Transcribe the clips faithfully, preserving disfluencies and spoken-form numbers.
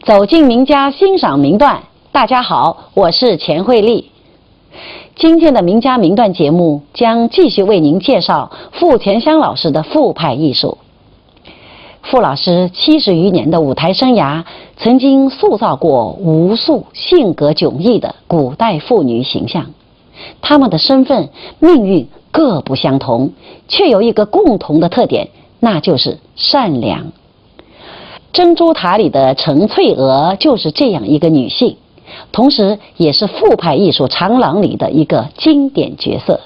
走进名家，欣赏名段。大家好，我是钱惠丽。今天的名家名段节目将继续为您介绍傅钱香老师的傅派艺术。傅老师七十余年的舞台生涯，曾经塑造过无数性格迥异的古代妇女形象。她们的身份、命运各不相同，却有一个共同的特点，那就是善良。《珍珠塔》里的陈翠娥就是这样一个女性，同时也是傅派艺术长廊里的一个经典角色。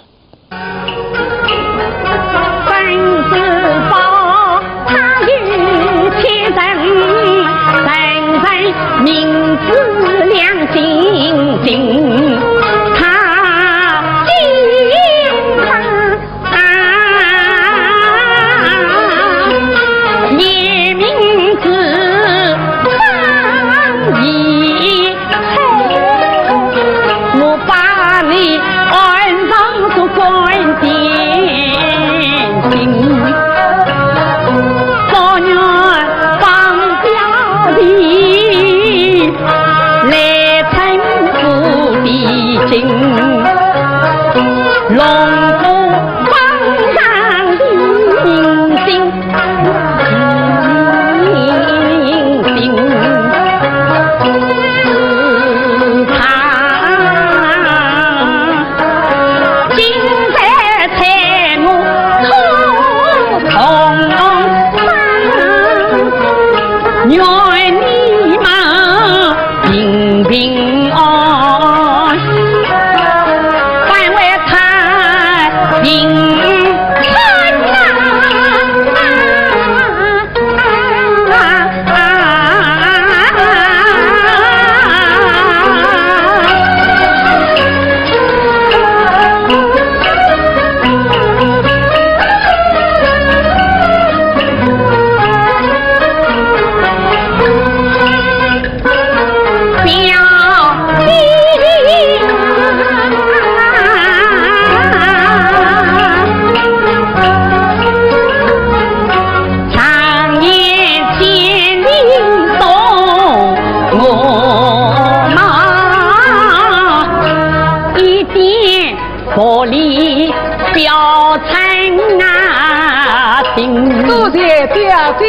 我把你安上做官的心，甘愿放表弟来成我的亲，龙虎榜上的明星。 多谢表姐。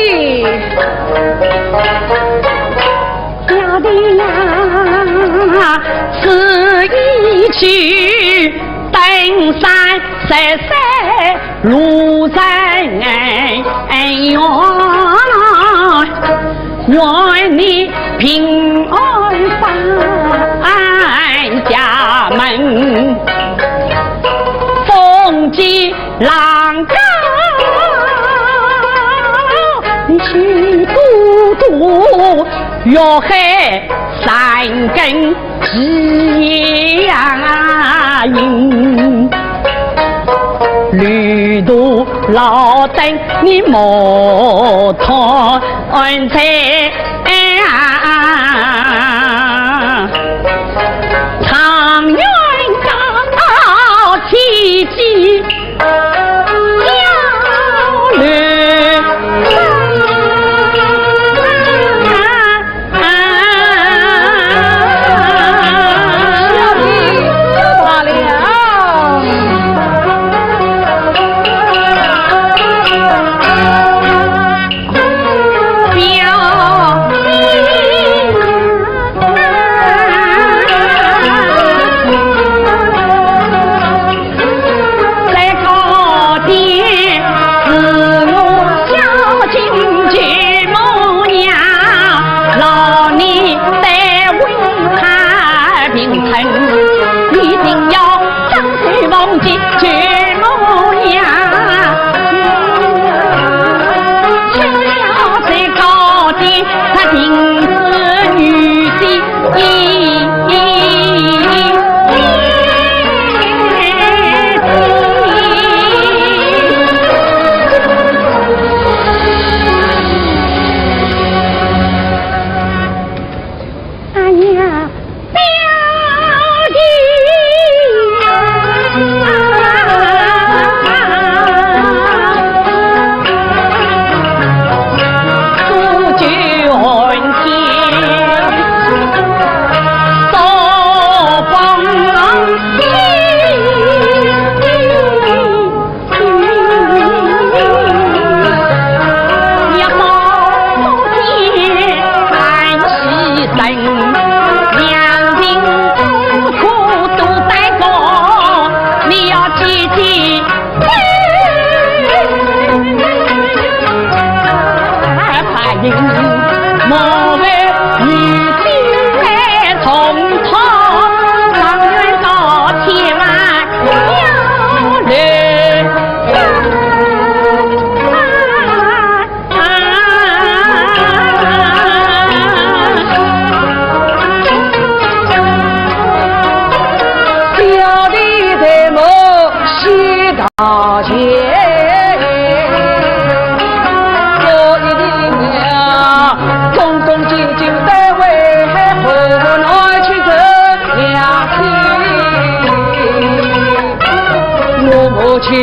去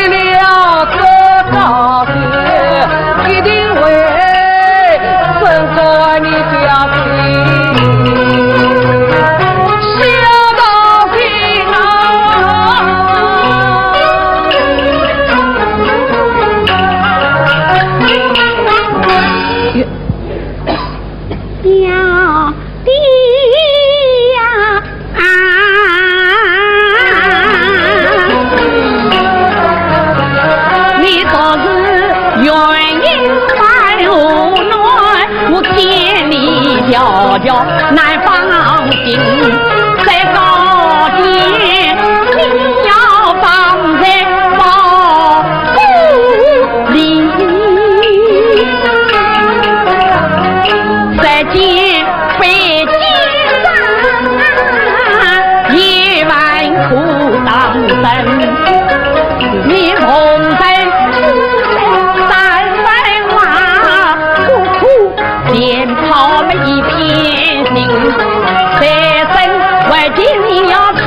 了这高山，一定会生着你小心。小道心啊！呀，爹呀！ 啊，你若是愿意把我暖，我千里迢迢南方行，在高天你要放在我里。 再见北京城，一万苦当真。你红尘三万万苦苦，连抛了一片心，再生为情要长。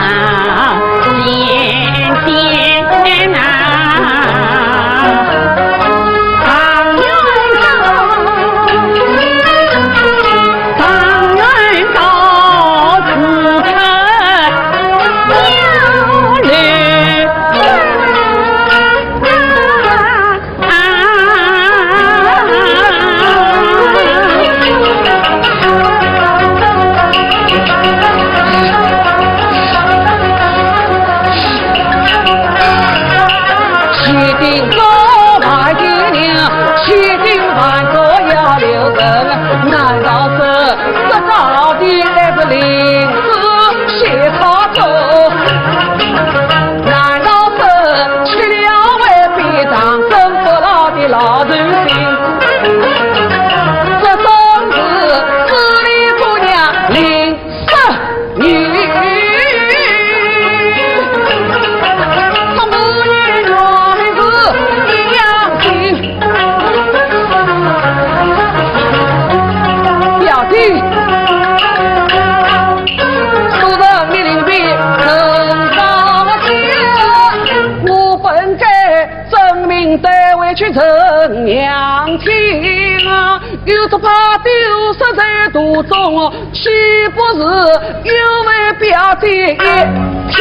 千叮嘱万叮咛，千叮万嘱要留神，难道是这高地乃是临时歇脚处？难道是吃了胃病长生不老的老寿星？这真是势利姑娘临时 表弟，都是你临别曾告诉我，我本该真名带回去认娘亲啊，又只怕丢失在途中，岂不是有违表弟一片心？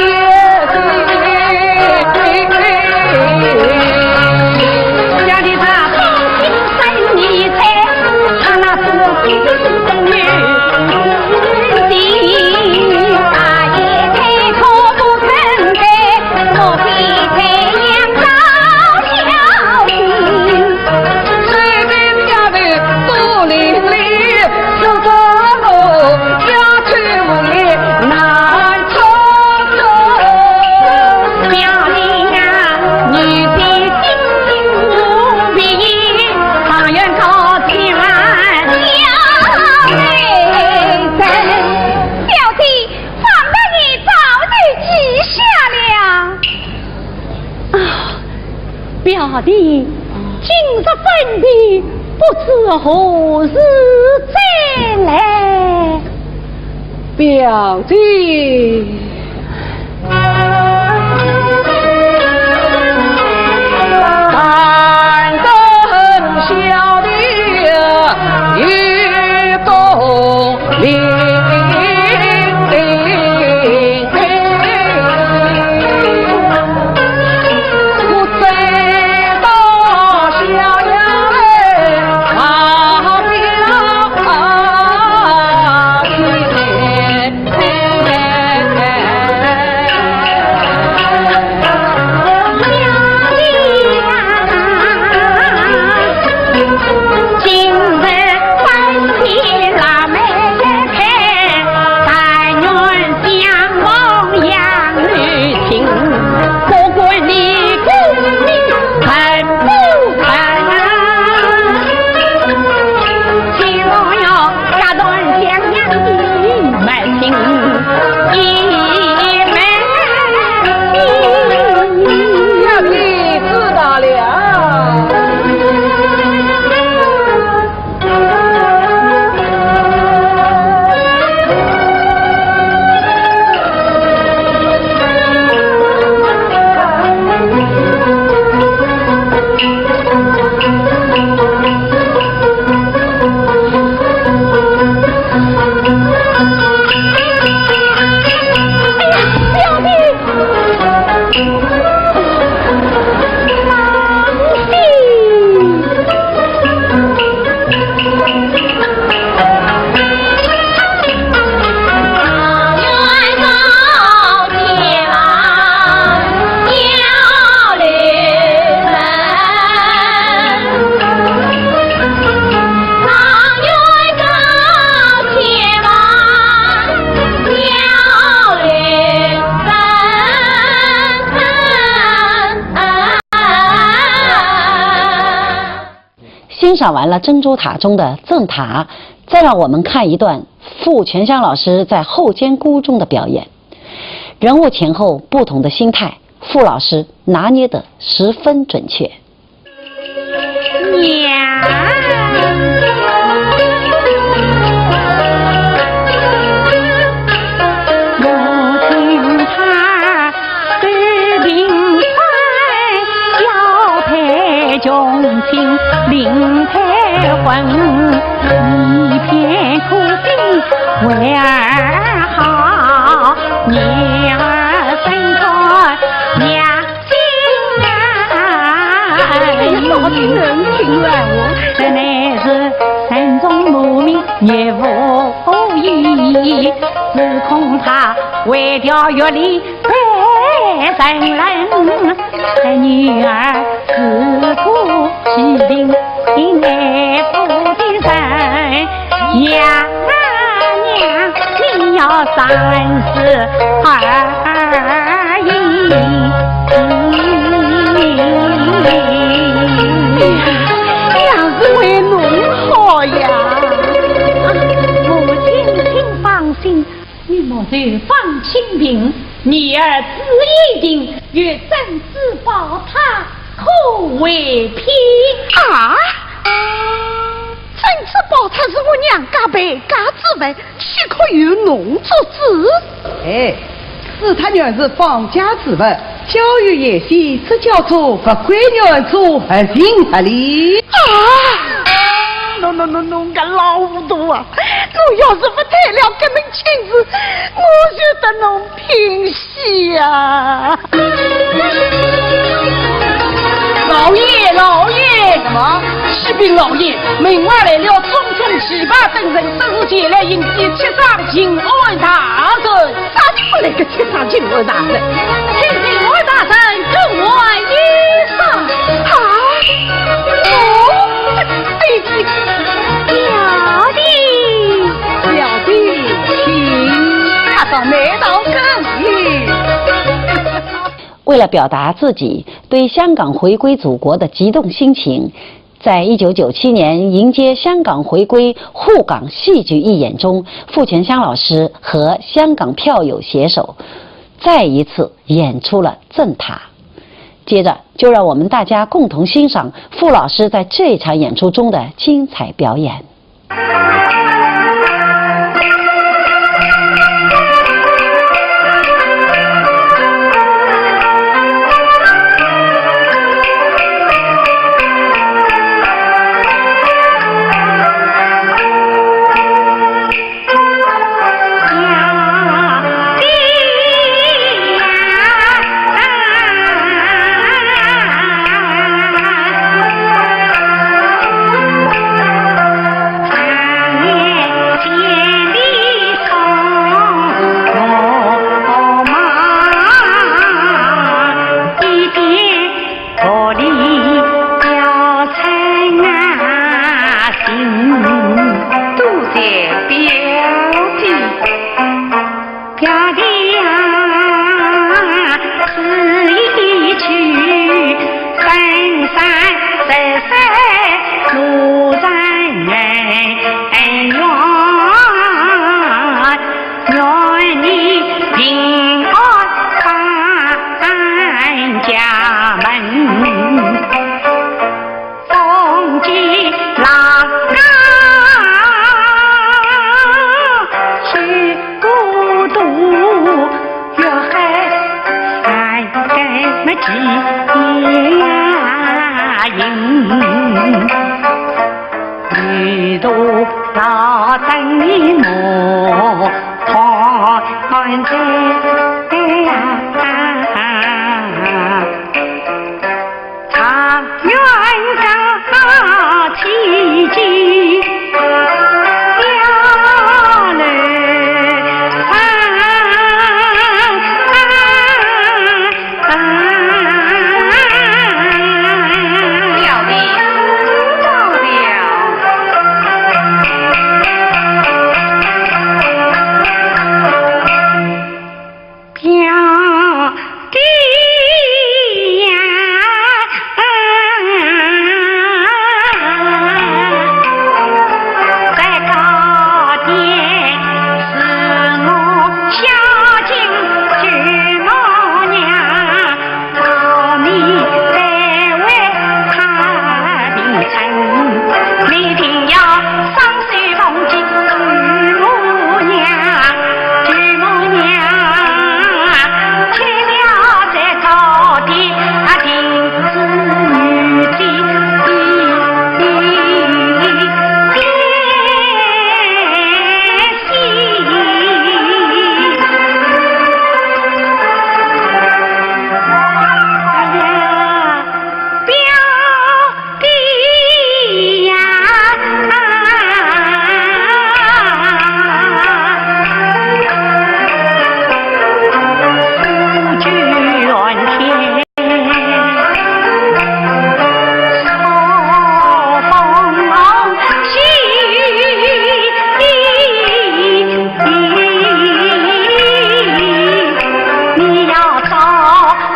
小姐，方才你早就记下了。啊，表弟，今日本地不知何时再来。表弟。赏完了《珍珠塔》中的赠塔，再让我们看一段傅泉香老师在《后间辜》中的表演。人物前后不同的心态，傅老师拿捏得十分准确。 娘。哎呀，好听人听啊！娘是为侬好呀。母亲，请放心，你莫愁方卿病，女儿只一定有珍珠宝塔可为凭。啊？珍珠宝塔是我娘家败家之物， 岂可由侬做主？哎，此塔原是方家之物，交与贤婿，这叫做物归原主，合情合理。啊！侬侬侬侬个老糊涂啊！侬要是勿退了搿门亲事，我就搭侬拼死啊！老爷，老爷！什么？启禀老爷，门外来了 中军旗牌等人，正是前来迎接七省巡按大人。啥叫来个七省巡按大人？请巡按大人更换衣裳。啊？哦，这，这，这，表弟。表弟，请。他倒没到跟前。为了表达自己对香港回归祖国的激动心情， 在一九九七年迎接香港回归沪港戏剧义演中，傅泉香老师和香港票友携手，再一次演出了《赠塔》。接着，就让我们大家共同欣赏傅老师在这一场演出中的精彩表演。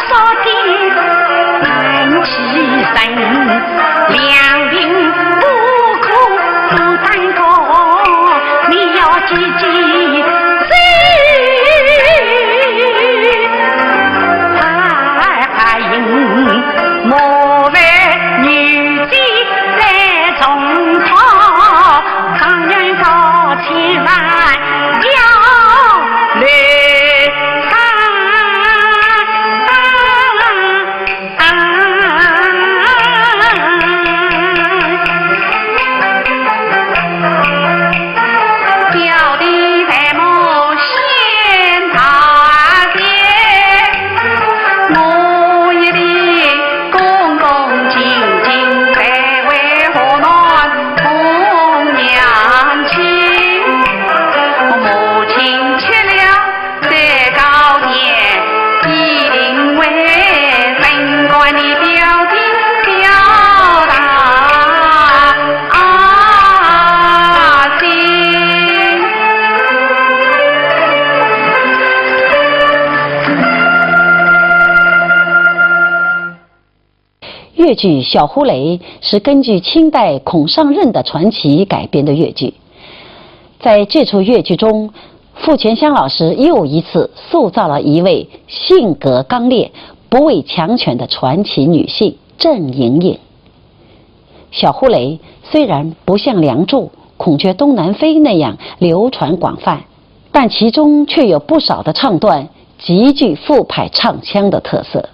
到底难取胜，两情不可不耽搁，你要记记谁。哎，莫为女子来重讨，状元高千万要留。 越剧《小胡雷》是根据清代孔尚任的传奇改编的越剧。在这出越剧中，傅泉香老师又一次塑造了一位性格刚烈、不畏强权的传奇女性——郑莹莹。《小胡雷》虽然不像《梁祝》《孔雀东南飞》那样流传广泛，但其中却有不少的唱段极具傅派唱腔的特色。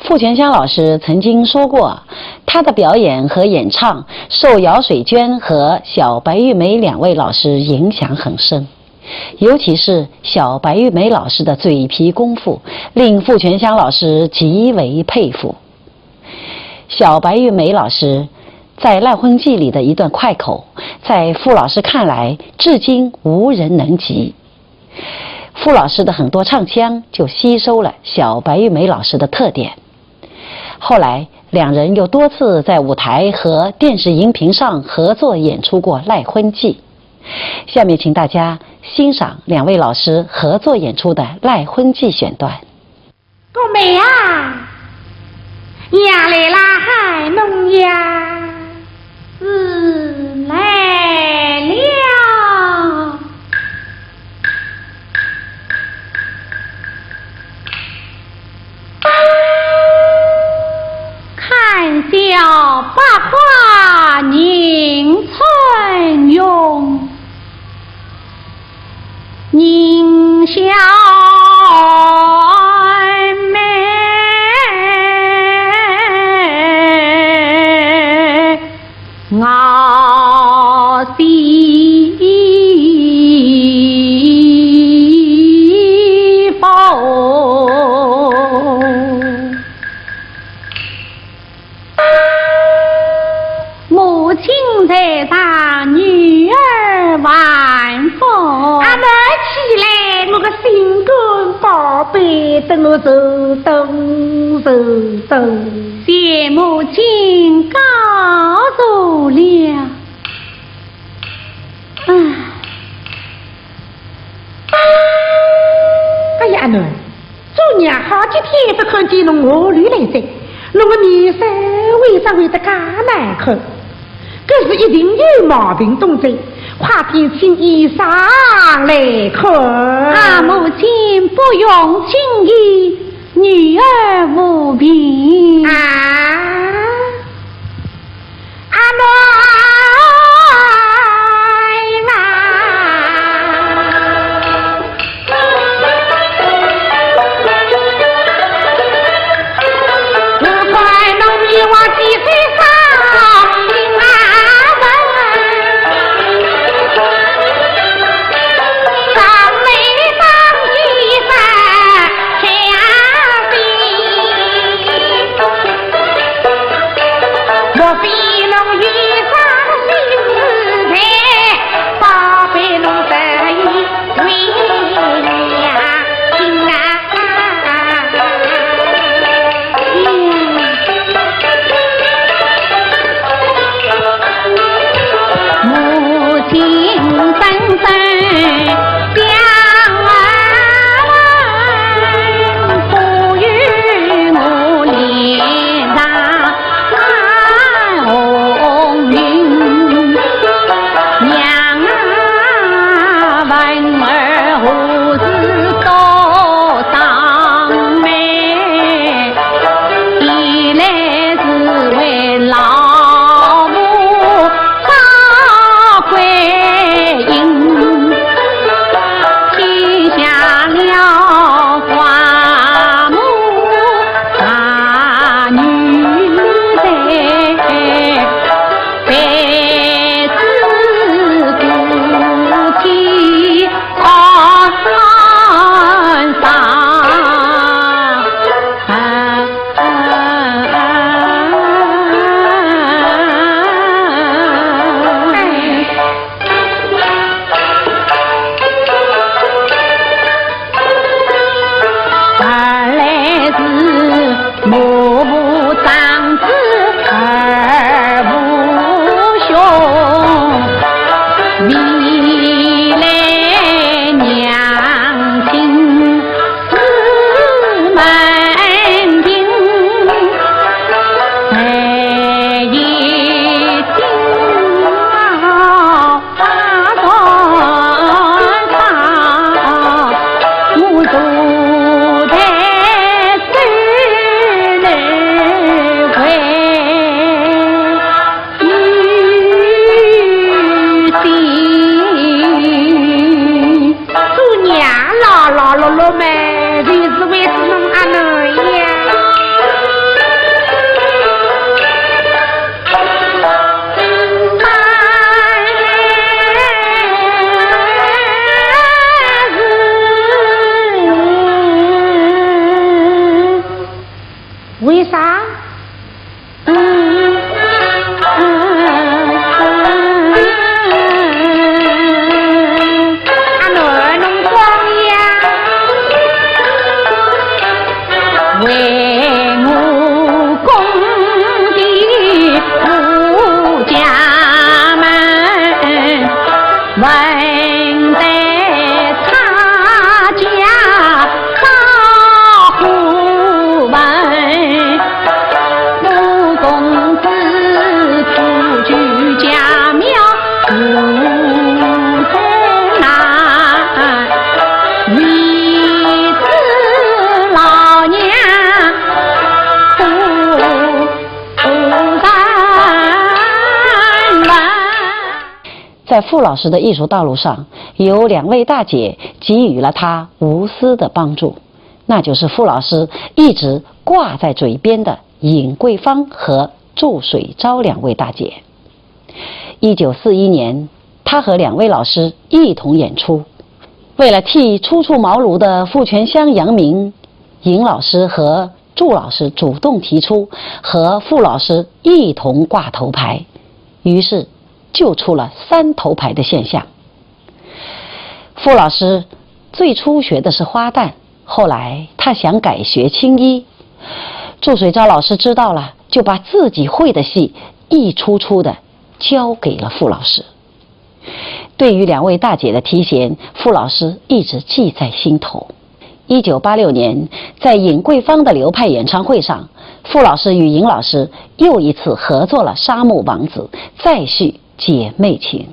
傅泉香老师曾经说过，她的表演和演唱受姚水娟和小白玉梅两位老师影响很深，尤其是小白玉梅老师的嘴皮功夫，令傅泉香老师极为佩服。小白玉梅老师在《赖婚记》里的一段快口，在傅老师看来，至今无人能及。傅老师的很多唱腔就吸收了小白玉梅老师的特点。后来，两人又多次在舞台和电视荧屏上合作演出过《赖婚记》。下面，请大家欣赏两位老师合作演出的《赖婚记》选段。 姑妹啊，夜来拉海侬呀，是来了。看笑百花迎春涌， 人笑眉眼西风。 母亲在上，女儿还否？阿妹起来，我个心肝宝贝，等我坐等坐等。谢母亲告坐了。唉。 哎呀，阿囡，做娘好几天不看见侬何里来哉，侬个面色为啥会得介难看？搿是一定有毛病动哉，快点请医生来看。啊，母亲不用请医，女儿无病。啊？ 阿妹嘛，我看侬比我几岁少，阿妹。 母亲真真想儿，不与我连上红云，娘啊，问儿何时到上门？ 一来是为老母找归阴，天下了寡母大女在，陪子夫妻 安上。二来是 母无长子二无兄，未来娘亲四门庭，哎，一定要 做娘老老落落嘛，就是为仔侬阿囡呀。傅老师的艺术道路上，有两位大姐给予了他无私的帮助，那就是傅老师一直挂在嘴边的尹桂芳和祝水昭两位大姐。一九四一年，他和两位老师一同演出。为了替初出茅庐的傅泉香扬名，尹老师和祝老师主动提出和傅老师一同挂头牌，于是就出了三头牌的现象。傅老师最初学的是花旦，后来他想改学青衣，祝水昭老师知道了，就把自己会的戏一出出的交给了傅老师。对于两位大姐的提携，傅老师一直记在心头。一九八六年，在尹桂芳的流派演唱会上，傅老师与尹老师又一次合作了《沙漠王子》，再续姐妹情。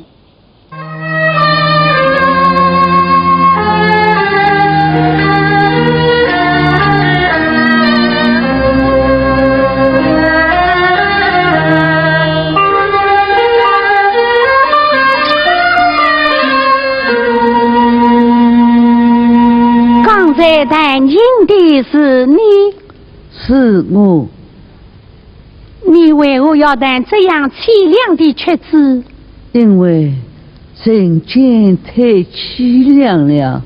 刚才弹琴的是你？是我。你为何要弹这样凄凉的曲子？因为人间太凄凉了。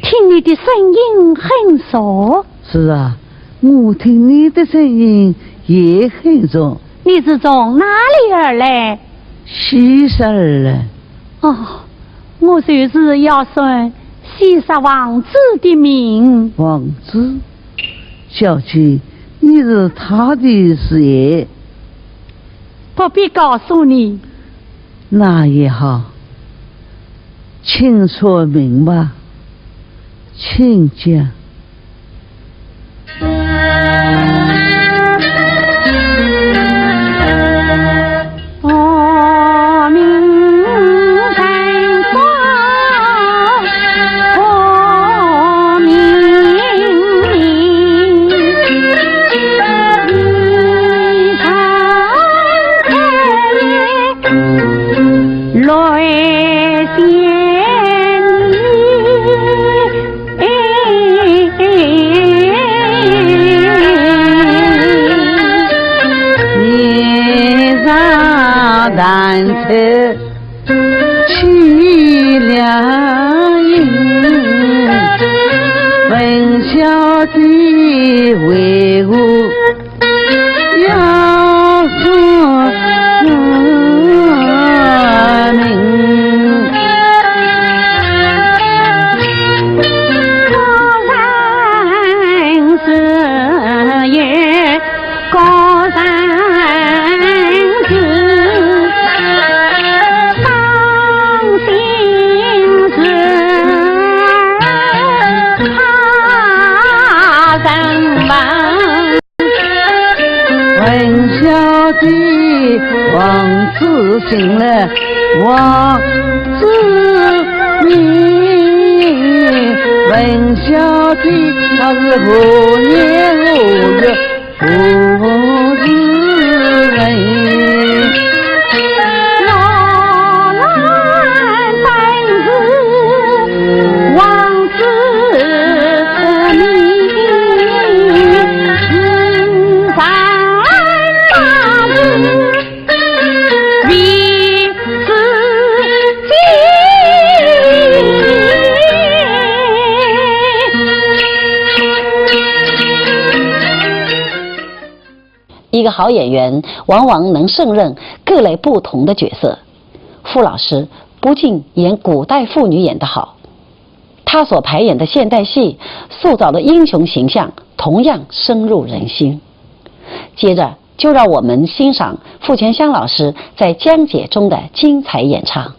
听你的声音很熟。是啊，我听你的声音也很熟。你是从哪里而来？西沙而来。哦，我就是要算西沙王子的命。王子？小姐，你是他的谁？不必告诉你。那也好，请说明吧，请讲。 一个好演员往往能胜任各类不同的角色。傅老师不仅演古代妇女演得好，他所排演的现代戏塑造的英雄形象同样深入人心。接着，就让我们欣赏傅泉香老师在《江姐》中的精彩演唱。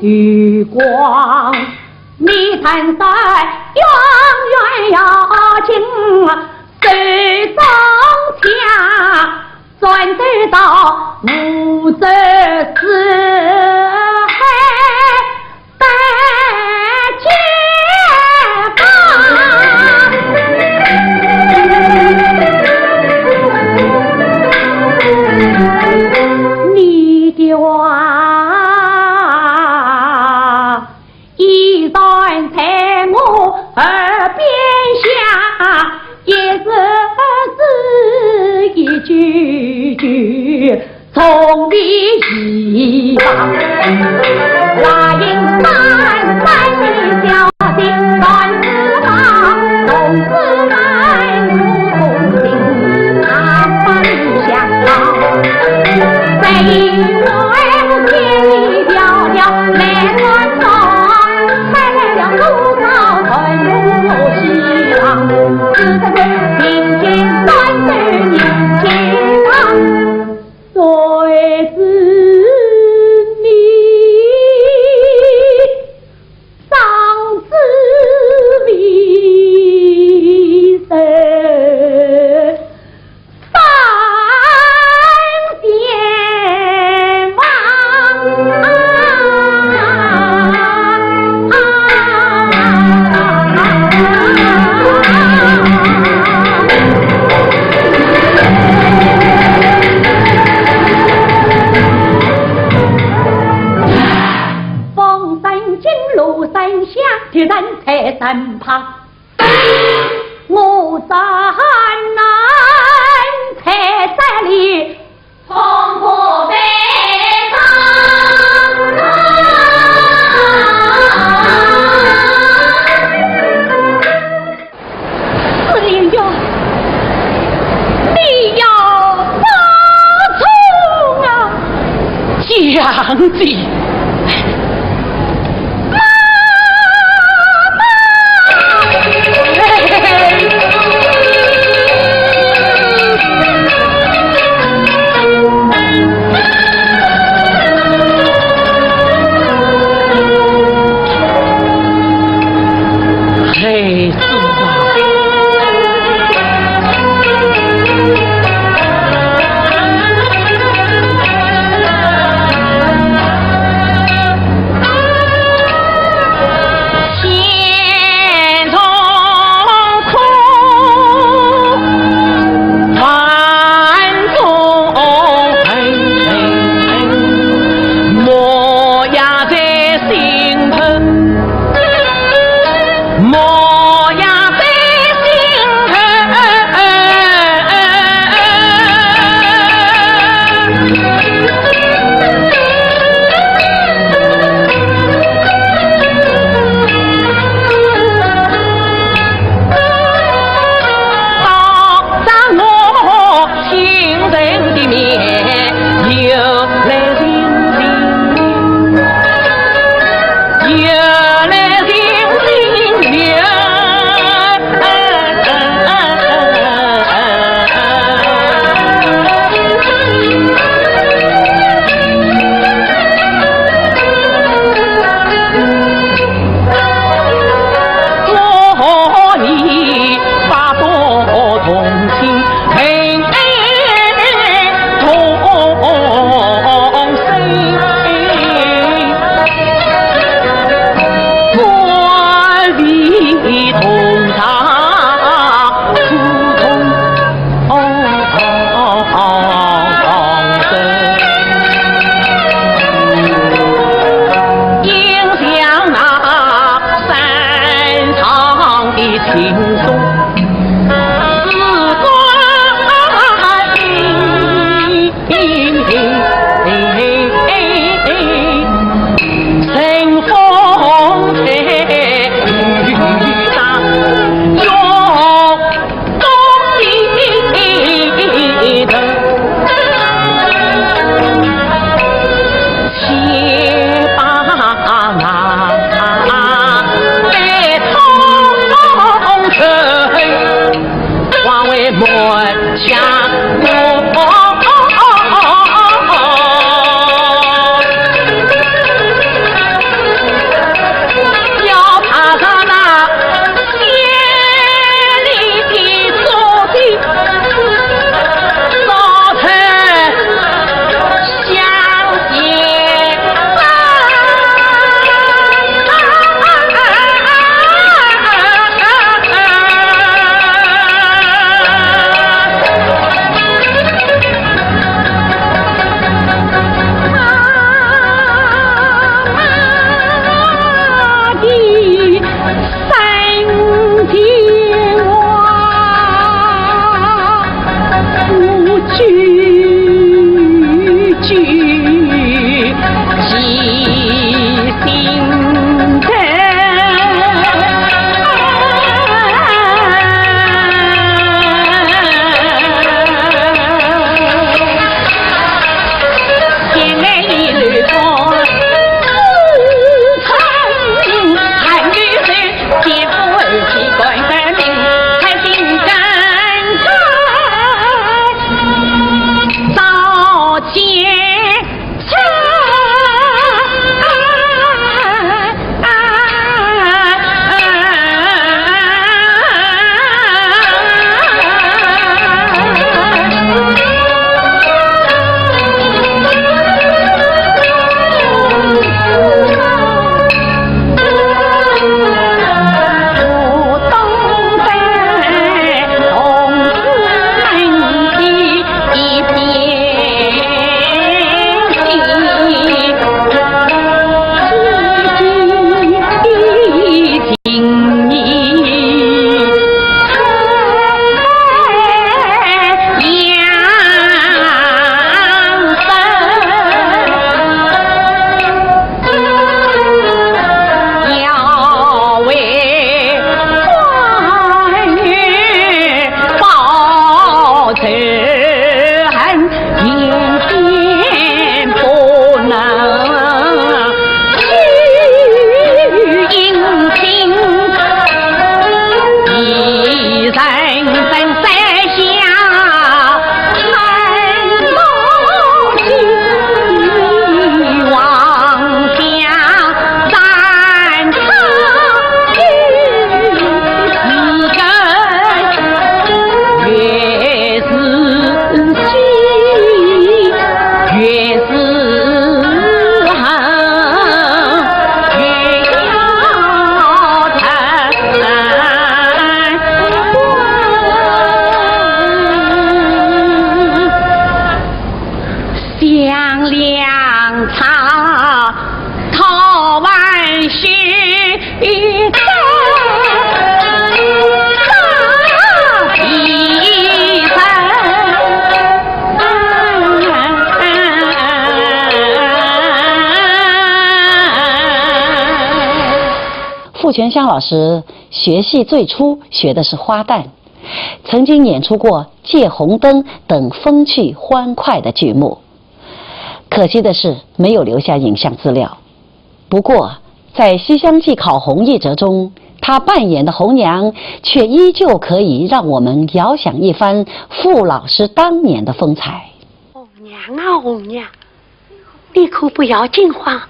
余光。你站在永远要紧，手中枪，转得到无责之海。 你的话依然在我耳边响，也是字字一句句 从你一把。谁知你上知未受，上天望。风声紧，锣声响，敌人在身旁。我山南在这里，冲破北方。司令员，你要保重啊！将军。妈妈！哎，是啊。傅泉香老师学戏最初学的是花旦，曾经演出过《借红灯》等风趣欢快的剧目，可惜的是没有留下影像资料。不过，在《西厢记》考红一折中，她扮演的红娘却依旧可以让我们遥想一番傅老师当年的风采。红娘啊，红娘，你可不要惊慌，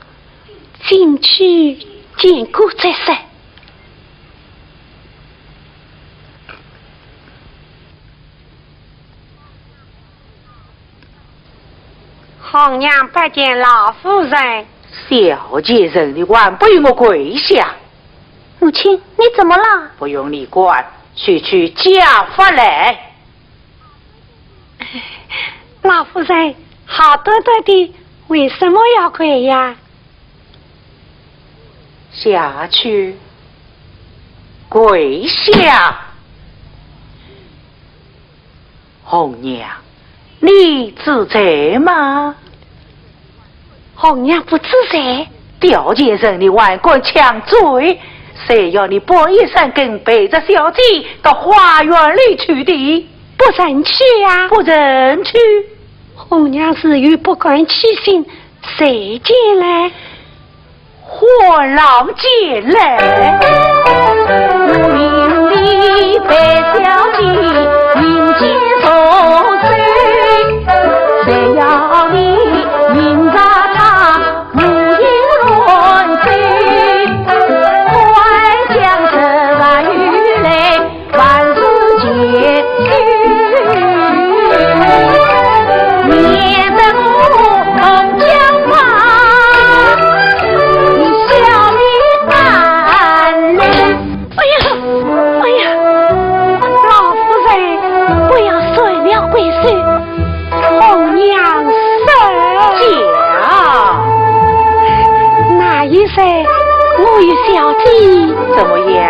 进去见过再说。红娘拜见老夫人。小贱人，你还不与我跪下？母亲，你怎么了？不用你管，速去家法来。老夫人，好端端的，为什么要跪呀？下去，跪下。红娘，你知罪吗？红娘不知罪。小贱人，你还敢抢罪？谁要你白衣三更陪着小姐到花园里去的？不曾去呀。不曾去？红娘自幼不敢欺行，谁见来？ 唤郎前来。我命你陪小姐迎接送水，谁要你迎着她无影乱走，快将这外来 万事皆休，免得我同江花，你笑你难留。哎呀，哎呀，老夫人，不要乱了规矩。 红娘说。讲。那一日，我与小姐怎么样？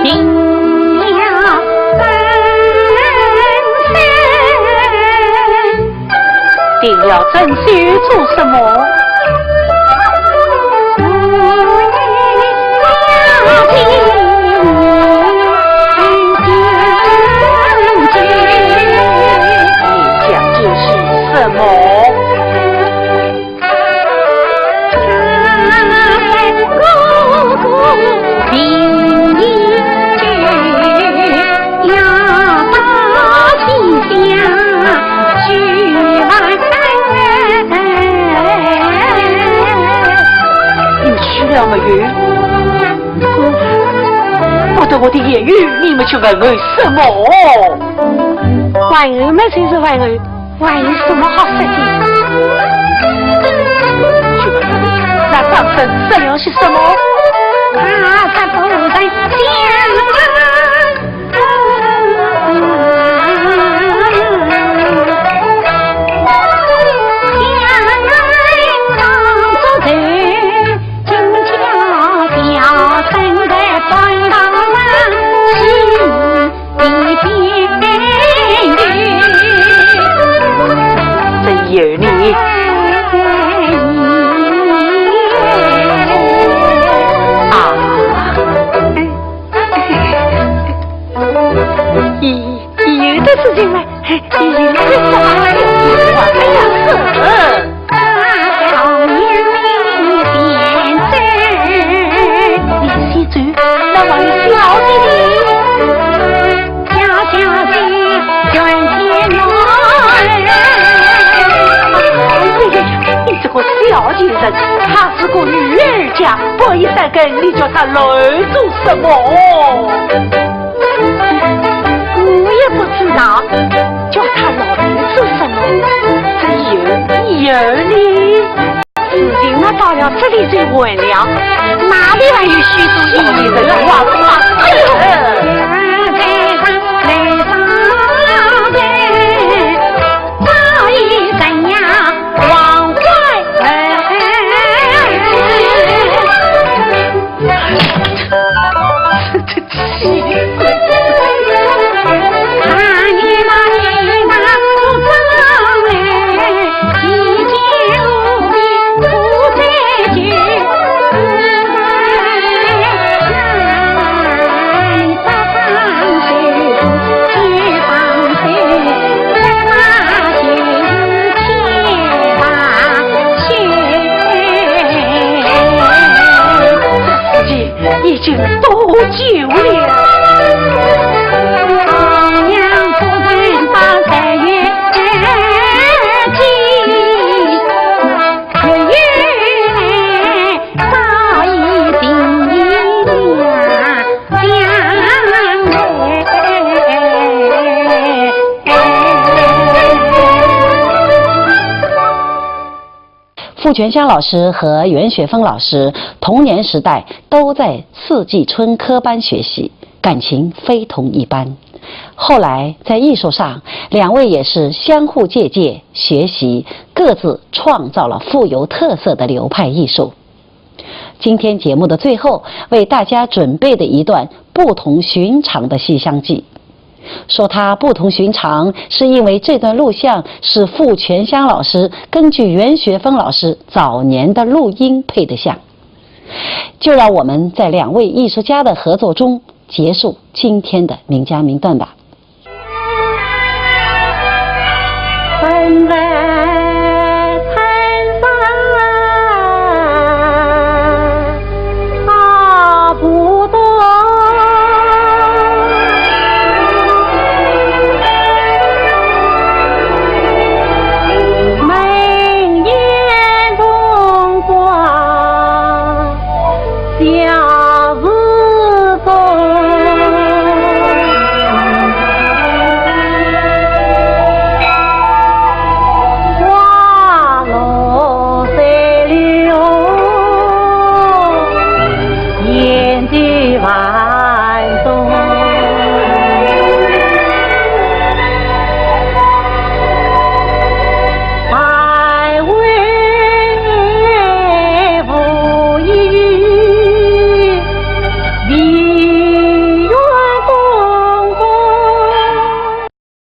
定了真心。定了真心做什么？ 你讲这是什么？ 你去了没有？不得我的言语，你们去问候什么？问候嘛，就是问候。 还有什么好说的？那张生说了些什么？啊，他不能讲。真有你。啊。有，有的事情嘛，有的事情嘛。哎呀，是。 你先走，那还有小姐呢？哎呀呀，你这个小贱人，她是个女儿家，白衣三更，你叫她来做什么？ 我也不知道，叫她老来做什么。还有，有呢？事情嘛，到了这里就完了，哪里还有许多意义的话？哎呦！傅泉香老师和袁学峰老师童年时代都在四季春科班学习，感情非同一般。后来在艺术上，两位也是相互借鉴、学习，各自创造了富有特色的流派艺术。今天节目的最后，为大家准备的一段不同寻常的《西厢记》。说它不同寻常，是因为这段录像是傅泉香老师根据袁学峰老师早年的录音配的像。就让我们在两位艺术家的合作中结束今天的名家名段吧。